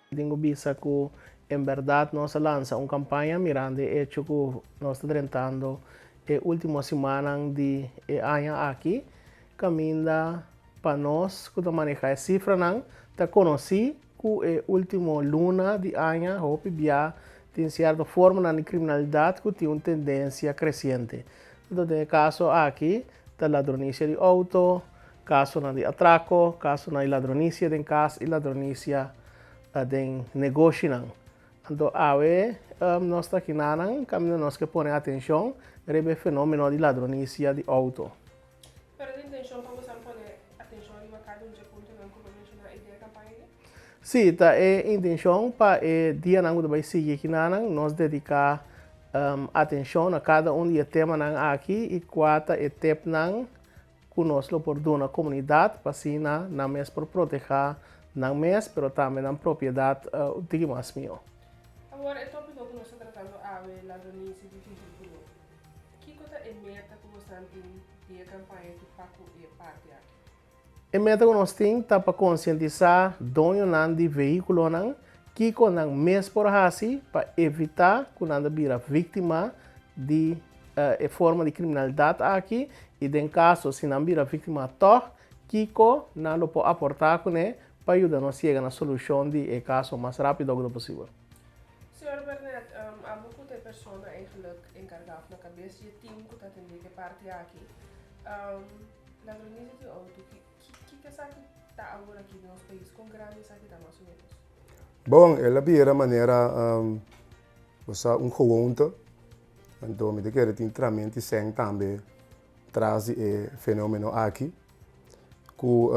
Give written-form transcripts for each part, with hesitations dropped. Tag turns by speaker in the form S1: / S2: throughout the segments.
S1: Tin ku bisa ku en bèrdat nos a lansa un kampaña mirando e echo ku nos ta drentando e último simannan di e aña aki, kaminda pa nos ku ta manehá e sifranan ta konosí ku e último luna di aña hopi bia tin sierto formanan di kriminalidat ku tin un tendensia kresiente. Anto den e kaso aki ta ladronisia di outo, Kasonan di atrako, kasonan di ladronisia den kas i ladronisia den negoshinan. Anto awe nos ta kinanan kaminda nos ke pone atenshon riba e fenomeno di ladronisia di outo.
S2: Pero e intenshon pa boso pone atenshon riba kada un dje puntonan ku bo menshoná i den e kampaña aki?
S1: Sí, ta e intenshon pa e dianan ku ta bai sigui kinanan nos dediká atenshon na kada un di e temanan aki i kua ta e tepnan ku nos lo por duna komunidat pa asina nan mes por protehá nan mes pero tambe nan propiedat un tiki mas mihó.
S2: Awor e tópiko ku nos ta tratando awe, ladronisia di vehíkulo. Kiko ta e meta ku bosan tin di e kampaña aki pa ku e parti aki?
S1: E meta ku nos tin ta pa konsientisá doñonan di vehíkulonan kiko nan mes por hasi pa evitá ku nan ta bira víktima di e forma di kriminalidat aki i den kaso si nan bira víktima tòg, kiko nan lo por aportá kuné pa yuda nos yega na solushon di e kaso mas rápido ku ta posibel.
S2: Señor Burnett, abo ku ta e persona eigenlik enkargá òf na kabes di e tim ku ta atendé ku e parti aki, ladronisia di outo, kiko esaki ta awor aki den nos pais? Kon grandi esaki ta mas o ménos?
S3: Bon, el a bira manera bo sa un gewoonte. Anto mi ta kere tin tramenti sèn tambe tras di e fenomeno aki ku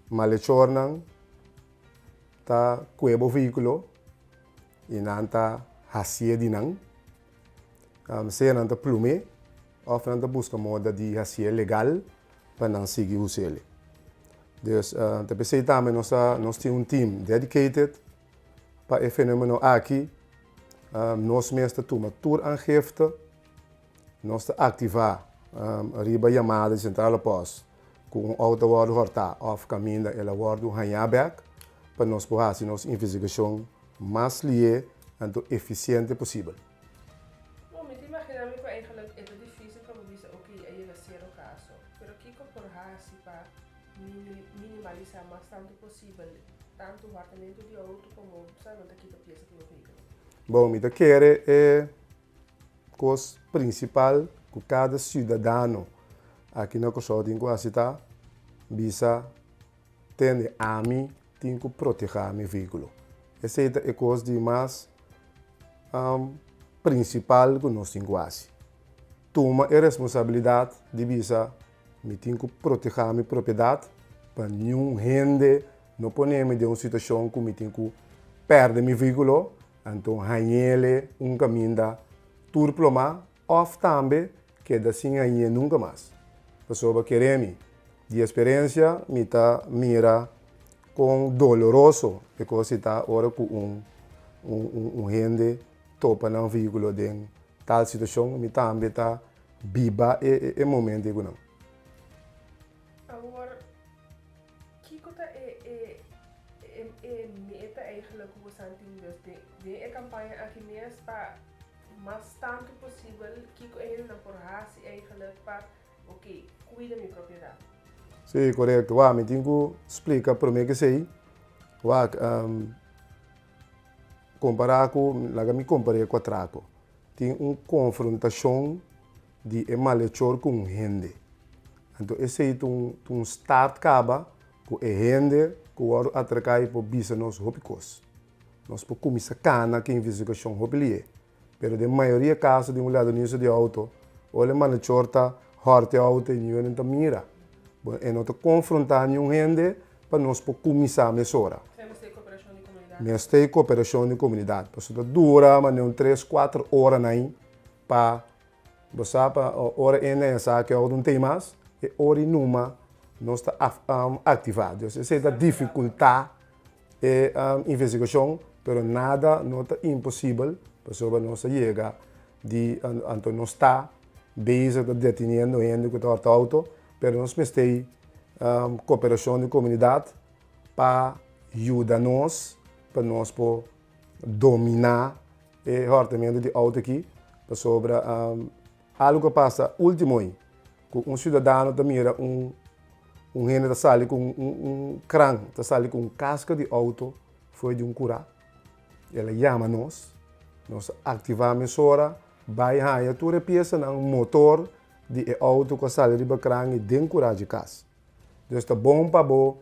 S3: malechornan ta kue bo vehíkulo i nan ta hasié di nan. Sea nan ta plum'é òf nan ta buska moda di hasié legal pa nan sigui us'el. Dus ta p'esei tambe nos ta nos tin un team dedicated pa e fenomeno aki. Nos mes ta tuma tur aangifte, nos ta aktivá riba yamada di Centrale Post ku un outo a wòrdu hòrtá òf kaminda el a wòrdu hañá bèk pa nos por hasi nos investigashon mas lié anto efisiente posibel.
S2: Bon, mi ta imaginá mi ku eigenlik e ta difísil pa bo bisa oke a yega sero kaso, pero kiko por hasi pa minimalisá mas tantu posibel tantu hòrtamentu di outo komo sa nan ta kita piesa di bo vehíkulo?
S3: Bon, mi ta kere e kos prinsipal ku kada siudadano aki na Kòrsou tin ku hasi ta bisa, Tende, ami tin ku protehá mi vehíkulo. Esei ta e kos di mas prinsipal ku nos tin ku hasi. Tuma e responsabilidat di bisa, Mi tin ku protehá mi propiedat pa niun hende no pone mi den un situashon ku mi tin ku pèrdè mi vehíkulo, anto hañ'ele un kaminda tur plomá òf tambe keda sin hañ'é nunka mas. Pasobra kere mi, di eksperensia mi ta mira kon doloroso e kos si ta ora ku un un hende topa nan vehíkulo den tal situashon, mi tambe ta biba e momento ei ku nan.
S2: Awor, kiko ta e e e e meta eigenlijk ku bosan tin dus den den e kampaña aki mes pa mas tantu posibel kiko e hendenan por hasi eigenlijk pa oke kuida mi propiedat?
S3: Sí, korekto. Wak, mi tin ku splika promé k'esei. Wak, kompará ku, laga mi kompar'é ku atrako. Tin un konfrontashon di e malechor ku un hende. Anto esei ta un ta un start kaba ku e hende ku wòrdu atraká i por bisa nos hopi kos. Nos por kuminsá kana ku e investigashon hopi lié. Pero den mayoria kaso di un ladronisa di outo, ora e malechor ta hòrta e outo i niun hende no ta mira. Bo e no ta konfrontá niun hende pa nos por kuminsá mesora. Mester e koperashon di komunidat. Pasobra ta dura manera un tres kuater ora nan pa Bo sa pa ora e na sa ke ora un tei mas, e ora i numa nos ta aktivá. Dus esei ta difikultá e investigashon, pero nada no ta imposibel pasobra nos a yega di anto nos ta bezig ta deteniendo hende ku ta hòrta outo, pero nos mester koperashon di komunidat pa yuda nos. pa nos por dominá e hòrtamentu di outo aki, pasobra algu ku a pasa último ei, ku un siudadano ta mira un un hende ta sali ku un kran, ta sali ku un kaska di outo for di un kurá, el a yama nos, nos a aktivá mesora bai haña tur e piesanan motor di e outo ku a sali riba kran i den kurá dje kas. Dus ta bon pa bo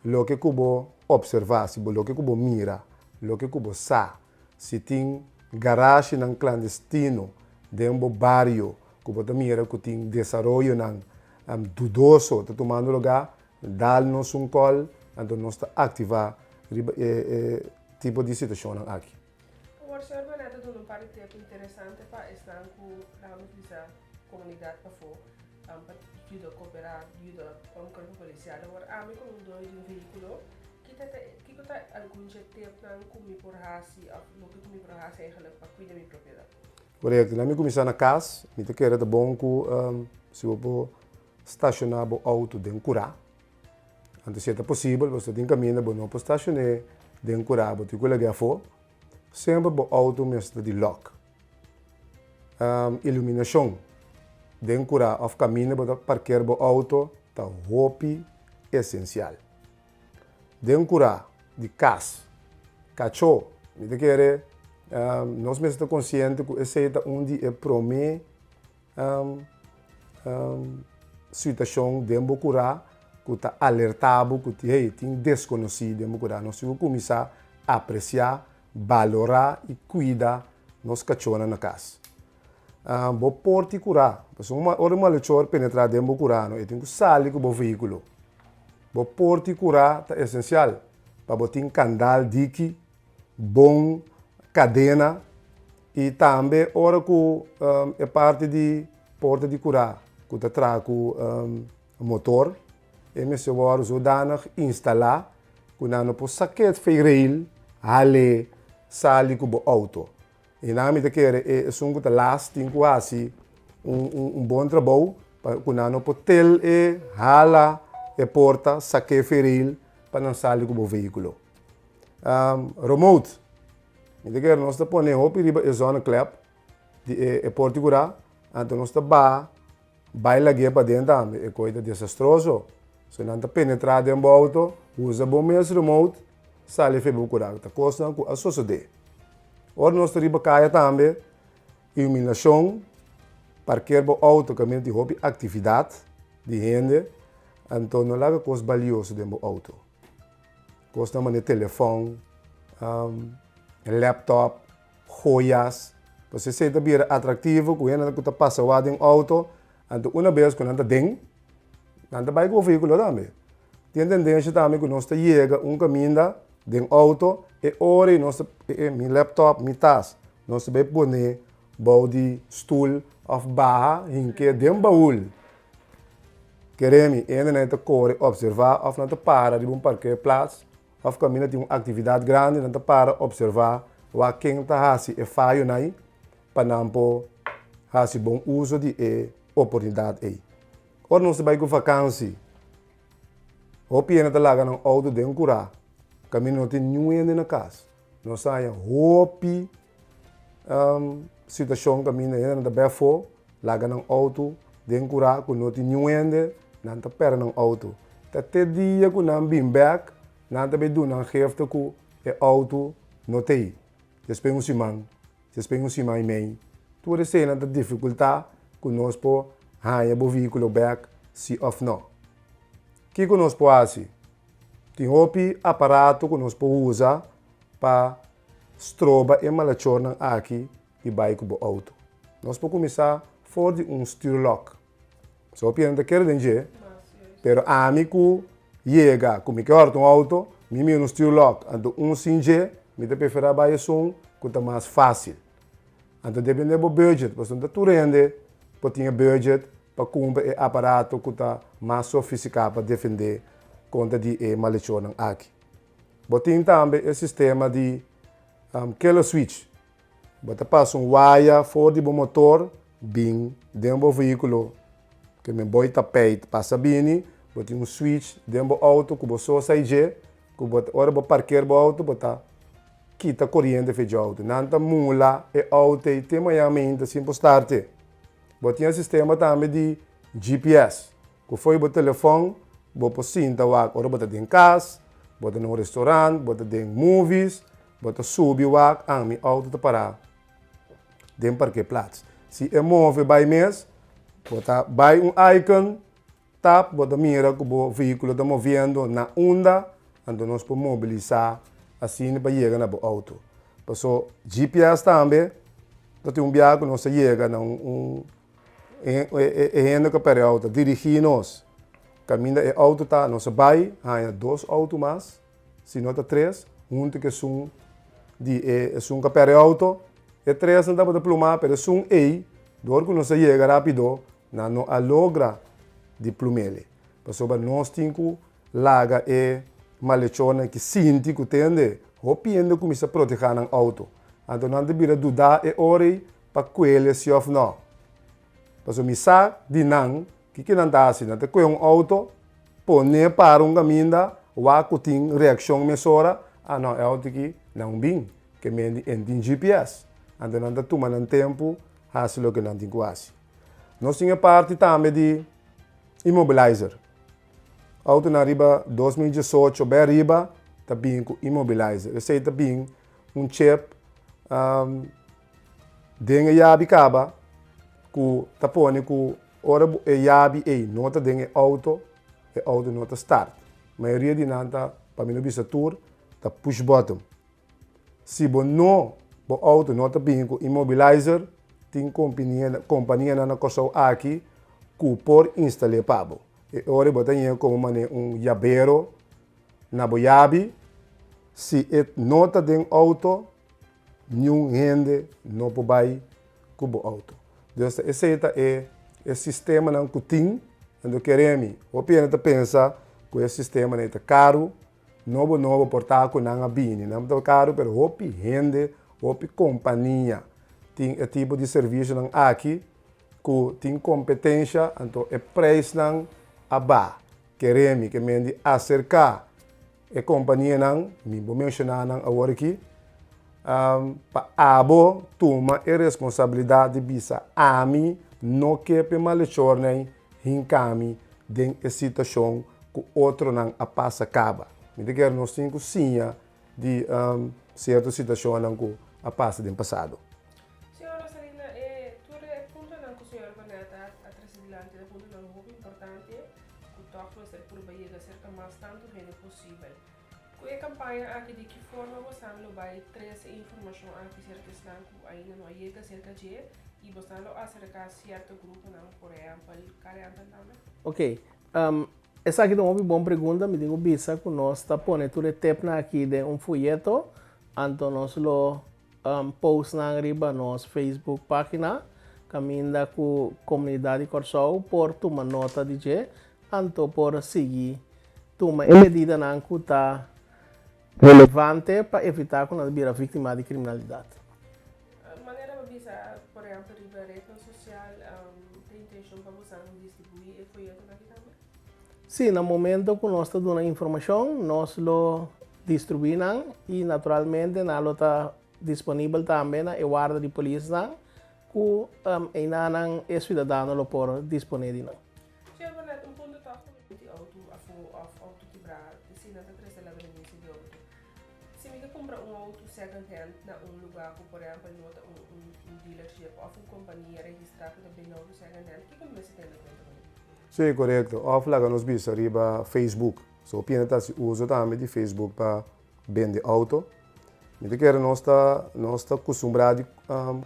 S3: loke ku bo opservá, si bo loke ku bo mira, loke ku bo sa, si tin garashinan klandestino den bo bario ku bo ta mira ku tin desaroyonan dudoso ta tumando lugá, dal nos un kòl, anto nos ta aktivá riba e tipo di situashonnan aki.
S2: Awor, señor Bernard ta duna un par di tep interesante pa esnan ku laga nos bisa komunidat pafó. Pa yuda koperá, yuda pa un kuerpo polisial. Awor ami komo un doño di un vehíkulo, kita ta kiko ta algun dje tepnan ku mi por hasi òf loke ku mi por hasi eigenlik pa kuida mi propiedat?
S3: Korekto. Nan mi kuminsá na kas, mi ta kere ta bon ku si bo por stashoná bo outo den kurá. Anto si e ta posibel, pasobra tin kaminda bo no por stashoné den kurá, bo tin ku lag'é afó. Semper bo outo mester ta di lòk. Iluminashon den kurá òf kaminda bo ta parker bo outo ta hopi esensial. Den kurá di kas, kachó, mi ta kere nos mester ta konsiente ku esei ta un di e promé situashon den bo kurá ku ta alertá bo ku hey tin deskonosí den bo kurá. Nos tin ku kuminsá apresiá, balorá i kuida nos kachónan na kas. Bo por tin kurá, pasobra ora un malechor penetrá den bo kurá no e tin ku sali ku bo vehíkulo. Bo por tin kurá ta esensial pa bo tin kandal diki, bon kadena i tambe ora ku e parti di porta di kurá ku ta traha ku motor e mester wòrdu zodanig instalá ku nan no por saket feireel hal'é sali ku bo outo. I nan mi ta kere e esun ku ta las tin ku hasi un bon trabou pa ku nan no por tel e hala e porta sak'é feireel pa nan sali ku bo vehíkulo. Remote, mi ta kere nos ta pone hopi riba e zonneklep di e porta di kurá, anto nos ta baha Bai lag'é paden tambe, e koi ta desastroso. So nan ta penetrá den bo outo, usa bo mes remote, sali fe bo kurá. Ta kosnan ku a sosodé. Ora nos ta riba kaya tambe, iluminashon, parker bo outo kaminda tin hopi aktividat di hende, anto no laga kos balioso den bo outo. Kosnan manera telefòn, laptop. Joyas. Pues esei ta bira atractivo cu hendenan cu ta pasa wak den auto, anto una bes cu nan ta den, nan ta bai cu bo vehiculo tambe. Tin tendencia tambe cu nos ta yega un caminda den auto, e ora ei nos ta, e mi laptop, mi tas, nos ta bai pone bou di stoel of baha hink'e den baul. Kere mi, hendenan ta core observa of nan ta para riba un parkeerplaats Of kaminda tin un aktividat grandi nan ta para opservá wak ken ta hasi e fayonan ei pa nan por hasi bon uso di e oportunidat ei. Ora nos ta bai ku vakansi, hopi hende ta laga nan outo den kurá kaminda no tin niun hende na kas. Nos ta haña hopi situashon kaminda hendenan ta bai afó laga nan outo den kurá ku no tin niun hende, nan ta pèrdè nan outo. Ta te dia ku nan bin bèk, nan ta bai duna nan gefte ku e outo no ta ei. Despues un siman, despues un siman i mei. Tur eseinan ta difikultá ku nos por haña bo vehíkulo bèk si òf nò. Kiko nos por hasi? Tin hopi aparato ku nos por usa pa stroba e malachornan aki di bai ku bo outo. Nos por kuminsá for di un stuurlock. So hopi hende ta kere den dje, pero ami ku yega ku mi ke hòrta un outo, mi mira un stuurlock, anto un sin dje, mi ta preferá bai esun ku ta mas fásil. Anto depende bo budget, pasobra no ta tur hende por tin e budget pa kumpra e aparato ku ta mas sofistiká pa defendé kontra di e malechornan aki. Bo tin tambe e sistema di killer switch. Bo ta pasa un waya for di bo motor bin den bo vehíkulo. Ke men boi tapijt pasa bini, bo tin un switch den bo outo ku bo so sa dje, ku bo ora bo parker bo outo bo ta. kita koriente for dje outo. Nan ta mula e outo ei te mañan mainta sin por starte. Bo tin e sistema tambe di GPS, ku for di bo telefòn bo por sinta wak ora bo ta den kas, bo ta na un restaurant, bo ta den movies, bo ta subi wak, ah mi outo ta pará den parkeerplaats. Si e move bai mes, bo ta bai un icon, tap, bo ta mira ku bo vehíkulo ta moviendo na unda, anto nos por mobilisá asina pa yega na bo outo. Paso GPS tambe ta tin un biaha ku nos a yega na un un e hende ku a pèrdè outo a dirigí nos kaminda e outo ta, nos a bai haña dos outo mas. Si no ta tres, huntu ku esun di e esun ku a pèrdè outo, e tresnan tabata plumá, pero esun ei, dor ku nos a yega rápido, nan no a logra di plum'el. Pasobra nos tin ku laga e malechornan ki sinti ku tende hopi hende kuminsá protehá nan outo. Anto nan ta bira dudá e ora ei pa kuele si òf nò. Pasobra mi sa di nan, kiko nan ta hasi? Nan ta kue un outo, Pone para un kaminda wak ku tin reakshon mesora, ah no e outo aki nan bin, ke men di en tin GPS. Anto nan ta tuma nan tempu hasi loke nan tin ku hasi. Nos tin e parti tambe di immobilizer. Outonan riba 2018 bai ariba ta bin ku immobilizer. Esei ta bin un chip Den e yabi kaba ku ta pone ku ora e yabi ei no ta den e outo, e outo no ta start. Mayoria di nan ta, pa mi no bisa tur, ta push button. Si bo no, bo outo no ta bini ku immobilizer, tin kompanianan na Kòrsou aki ku por instal'é pa bo. E ora bo ta yega komo manera un yabero na bo yabi, si e no ta den outo, Niun hende no por bai ku bo outo. Dus ta esei ta e e sistemanan ku tin. Anto kere mi, hopi hende ta pensa ku e sistemanan ei ta karu, nobo nobo por ta ku nan a bini. Nan ta karu pero hopi hende, hopi kompania tin e tipo di servisionan aki ku tin kompetensha, anto e preisnan a baha. Kere mi ke men di aserká E kompanianan, mi bo menshoná nan awor aki, pa abo tuma e responsabilidat di bisa ami no ke p'e malechornan hinka mi den e situashon ku otronan a pasa kaba. Mi ta kere nos tin ku siña di sierto situashonnan ku a pasa den pasado.
S2: Señor Rosalina, e tur e puntonan ku señor Barnett a trese dilanti ta puntonan hopi importante. Ku tòg mester purba yega serka mas tantu hende posibel. Ku e kampaña aki di ki forma bosan lo bai trese e informashon aki serka esnan ku ainda no a yega serka dje i bosan lo aserká sierto gruponan, por ehèmpel, kariantan tambe?
S1: Ok, esaki ta un hopi bon pregunta. Mi tin ku bisa ku nos ta pone tur e tepnan aki den un foyeto, anto nos lo Post nan riba nos Facebook página kaminda ku komunidat di Kòrsou por tuma nota di dje anto por sigui tuma e medidanan ku ta relevante pa evitá ku nan ta bira víktima di kriminalidat.
S2: Manera bo bisa, por ehèmpel riba retnan sosial, ta intenshon pa bosan distribuí e foyetonan aki tambe?
S1: Sí, na momento ku nos ta duna informashon, nos lo distribuí nan i naturalmente nan lo ta disponibel tambe na e warda di polisnan ku einanan e siudadano lo por disponé di nan.
S2: Señor Barnett, un punto tòg ku mi di outo afó òf outo kibrá, si nan ta trese ladronisia di outo. Si mi ke kumpra un outo second hand na un lugá ku por ehèmpel no ta un un dealership òf un kompania registrá ku ta bende outo second hand, kiko mi mester tene kuenta kuné?
S3: Sí, korekto. Òf laga nos bisa riba Facebook. So hopi hende ta hasi uso tambe di Facebook pa bende outo. Mi ta kere nos ta nos ta kustumbrá di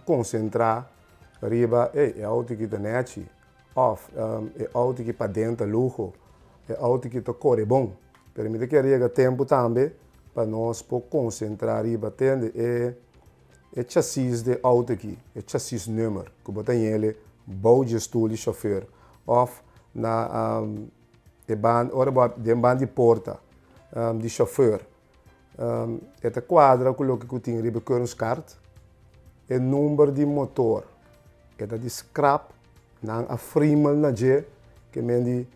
S3: konsentrá riba ey e outo aki ta nèchi òf e outo aki paden ta luho, e outo aki ta kore bon. Pero mi ta kere yega tempu tambe pa nos por konsentrá riba tende e E chasis di e auto aki, e chasis nummer, ku bo ta yele bou dje stul di chauffeur òf na e ban ora bo den ban di porta di chauffeur e ta kuadra ku loke ku tin riba e keurigskaart. E number di motor e ta di skrap, nan a frimel na dje ke men di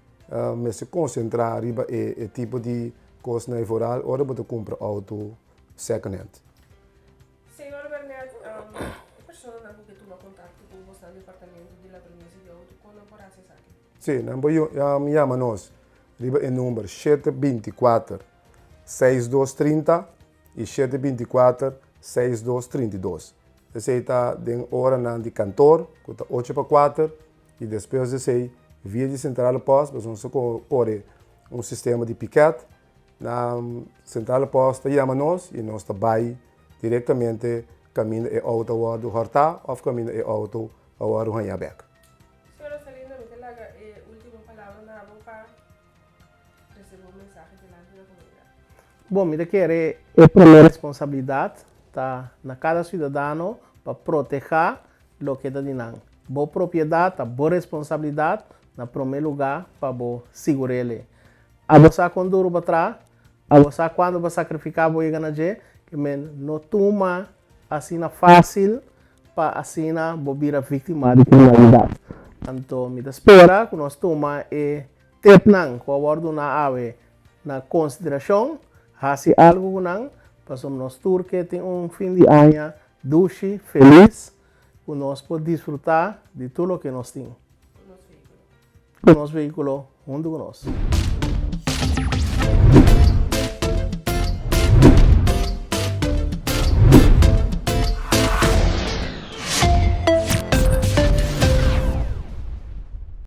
S3: mester konsentrá riba e tipo di kosnan ei vooral ora bo ta kumpra auto second hand. Sí, nan por yama nos riba e number 724 6230 i 724 6232. Esei ta den oranan di kantor, ku ta ocho pa kuater, i despues di esei via di Centrale Post, pasobra nos ta kore un sistema di piket. Na Centrale Post ta yama nos i nos ta bai direktamente kaminda e outo a wòrdu hòrtá òf kaminda e outo a wòrdu hañá bèk.
S2: Señor Rosalinda, mi ta laga e último palabra na bo pa trese bo mensahe dilanti na komunidat.
S1: Bon, mi ta kere e promé responsabilidat ta na kada siudadano pa protehá loke ta di nan. Bo propiedat ta bo responsabilidat na promé lugá pa bo sigur'é. Abo sa kon duru pa traha, abo sa kuantu pa sakrifiká bo yega na dje, ke men no tuma asina fásil pa asina bo bira víktima di kriminalidat. Anto mi ta spera ku nos tuma e tepnan ku a wòrdu duna awe na konsiderashon, hasi algu ku nan, pasobra nos tur ke tin un fin di aña dushi, felis, ku nos por disfrutá di tur loke nos tin. Ku nos vehíkulo huntu ku nos.